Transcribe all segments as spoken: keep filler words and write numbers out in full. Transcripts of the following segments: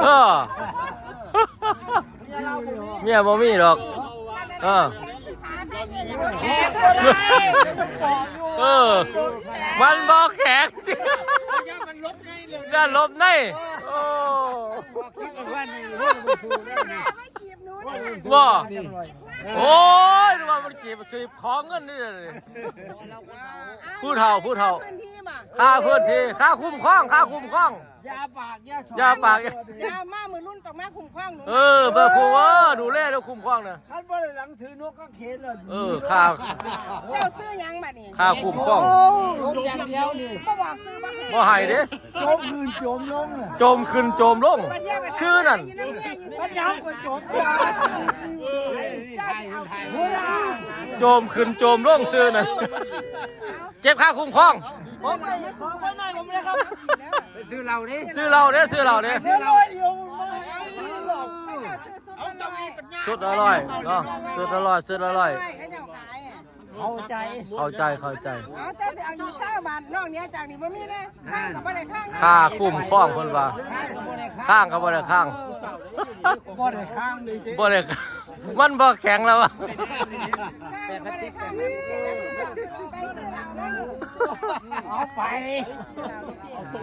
เออ เมียบ่มีดอก เออ เออ มันบ่แข็ง ย่านหลบใน โอ้ บ่ โอ้ย นึกว่ามันจีบ จีบของเงินนี่เลย ผู้เฒ่า ผู้เฒ่า ค่าพื้นที่ ค่าคุ้มครอง ค่าคุ้มครอง อย่าปาก อย่าสอน อย่าปาก อย่ามา มือรุ่นต้องมาคุ้มครองหนู เออ เบอร์ครู เออ ดูแลแล้วคุ้มครองนะ คันบ่ได้หนังสือนกกางเขนเลย เออ ค่า เจ้าซื้อหยังบัดนี้ ค่าคุ้มครอง โอ้ จมอย่างเดียวนี่ บ่บอกซื้อบ่ให้ บ่ให้เด้ จมขึ้นจมลงน่ะ จมขึ้นจมลง ซื้อนั่น มันยาวกว่าจมยาว โจมขึ้นโจมลงซื้อน่ะ เจ็บค่าคุ้มครอง ผมไปสองคนหน่อยผมเลยครับ ไปซื้อเหล้าดิ ซื้อเหล้าเด้อ ซื้อเหล้าเด้อ ซื้อเหล้าเดียว เอาเจ้ามีปัญญา สุดอร่อยเนาะ สุดอร่อย สุดอร่อย เข้าใจ เข้าใจ เข้าใจ เอาเจ้าสิเอาอยู่เศร้าบาทนอกเหนือจากนี้บ่มีนะ ข้างก็บ่ได้ข้างนะ ค่าคุ้มครองเพิ่นว่า ข้างก็บ่ได้ข้าง บ่ได้ข้างเลย บ่ได้ข้าง มันบ่แข็งแล้ววะ ข้างก็บ่ได้ข้างนะ เอาไป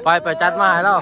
ไป ไปจัดมาให้เรา